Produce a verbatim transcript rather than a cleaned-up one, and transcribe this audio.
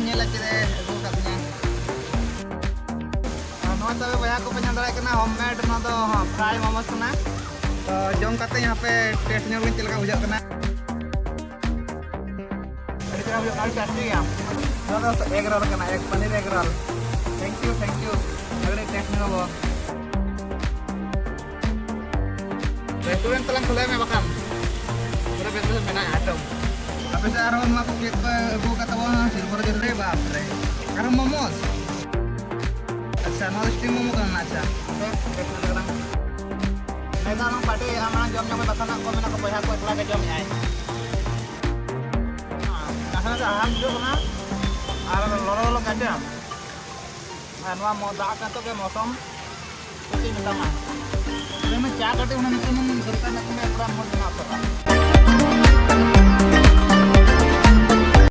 ᱧᱮᱞᱟ ᱪᱮᱫ ᱮ ᱟᱹᱜᱩ ᱟᱠᱟᱫ ᱛᱤᱧᱟ᱾ ᱟᱨ ᱱᱚᱣᱟ ᱛᱚᱵᱮ ᱵᱚᱭᱦᱟ ᱠᱚᱯᱮ ᱧᱮᱞ ᱫᱟᱲᱮᱭᱟᱜ ᱠᱟᱱᱟ, ᱦᱳᱢ ᱢᱮᱰ ᱱᱚᱣᱟ ᱫᱚ ᱯᱷᱨᱟᱭ ᱢᱳᱢᱳᱥ ᱠᱟᱱᱟ᱾ ᱛᱚ ᱡᱚᱢ ᱠᱟᱛᱮ ᱦᱟᱯᱮ ᱴᱮᱥᱴ ᱧᱚᱜ ᱞᱤᱧ ᱪᱮᱫ ᱞᱮᱠᱟ ᱵᱩᱡᱷᱟᱹᱜ ᱠᱟᱱᱟ᱾ ᱟᱹᱰᱤ ᱪᱮᱦᱨᱟ ᱵᱩᱡᱷᱟᱹᱜ ᱠᱟᱱᱟ, ᱟᱹᱰᱤ ᱴᱮᱥᱴᱤ ᱜᱮᱭᱟ᱾ ᱱᱚᱣᱟ ᱫᱚ ᱮᱜᱽ ᱨᱳᱞ ᱠᱟᱱᱟ, egg paneer egg roll. Thank you, thank you. ᱟᱹᱰᱤ ᱴᱮᱥᱴ ᱧᱚᱜ ᱵᱚ᱾ ᱨᱮᱥᱴᱩᱨᱮᱱᱴ ᱛᱟᱞᱟᱝ ᱠᱷᱩᱞᱟᱹᱣ ᱢᱮ ᱵᱟᱠᱷᱟᱱ᱾ ᱯᱩᱨᱟᱹ ᱵᱮᱥ ᱵᱮᱥ ᱢᱮᱱᱟᱜᱼᱟ ᱮᱠᱫᱚᱢ᱾ ᱟᱯᱮ ᱥᱮᱫ ᱟᱨᱦᱚᱸ ᱱᱚᱣᱟ ᱠᱚ ᱪᱮᱫ ᱯᱮ ᱟᱹᱜᱩ ᱟᱠᱟᱫ ᱛᱟᱵᱚᱱᱟ? ᱥᱤᱞᱵᱷᱟᱨ ᱡᱚᱞᱫᱤ, ᱵᱟᱯ ᱨᱮ᱾ ᱟᱨᱦᱚᱸ ᱢᱳᱢᱳᱥ᱾ ᱟᱪᱪᱷᱟ, ᱱᱚᱣᱟ ᱫᱚ ᱥᱴᱤᱢ ᱢᱳᱢᱳ ᱠᱟᱱᱟ᱾ ᱟᱪᱪᱷᱟ, ᱛᱚ, ᱵᱮᱥ ᱵᱩᱡᱷᱟᱹᱜ ᱠᱟᱱᱟ᱾ ᱱᱮᱛᱟᱨ ᱦᱚᱸ ᱯᱟᱨᱴᱤ ᱟᱢ ᱢᱟᱲᱟᱝ ᱡᱚᱢ ᱧᱟᱢ ᱢᱮ, ᱵᱟᱠᱷᱟᱱ ᱦᱟᱸᱜ ᱠᱚ ᱢᱮᱱᱟ ᱠᱚ ᱵᱚᱭᱦᱟ ᱠᱚ ᱮᱠᱞᱟ ᱜᱮ ᱡᱚᱢᱮᱜᱼᱟᱭ᱾ ᱱᱟᱥᱮ ᱱᱟᱥᱮ ᱦᱟᱲᱦᱟᱢ ᱵᱩᱡᱷᱟᱹᱜ ᱠᱟᱱᱟ ᱟᱨ ᱞᱚᱞᱚ ᱞᱚᱞᱚ ᱜᱟᱡᱟ᱾ ᱟᱨ ᱱᱚᱣᱟ ᱢᱚ-, ᱫᱟᱜ ᱠᱟᱛᱮ ᱜᱮ ᱢᱚᱥᱚᱢ ᱪᱮᱫ ᱤᱧ ᱢᱮᱛᱟᱢᱟ? ᱞᱟᱹᱭ ᱢᱮ, ᱪᱟ ᱠᱟᱹᱴᱤᱡ ᱚᱱᱟ ᱱᱤᱛᱚᱜ ᱱᱩᱱ ᱫᱚᱨᱠᱟᱨ ᱢᱮᱱᱟᱜ ᱛᱤᱧᱟ, ᱯᱩᱨᱟ ᱢᱚᱡᱽ ᱢᱮᱱᱟᱜ ᱛᱟᱢᱟ᱾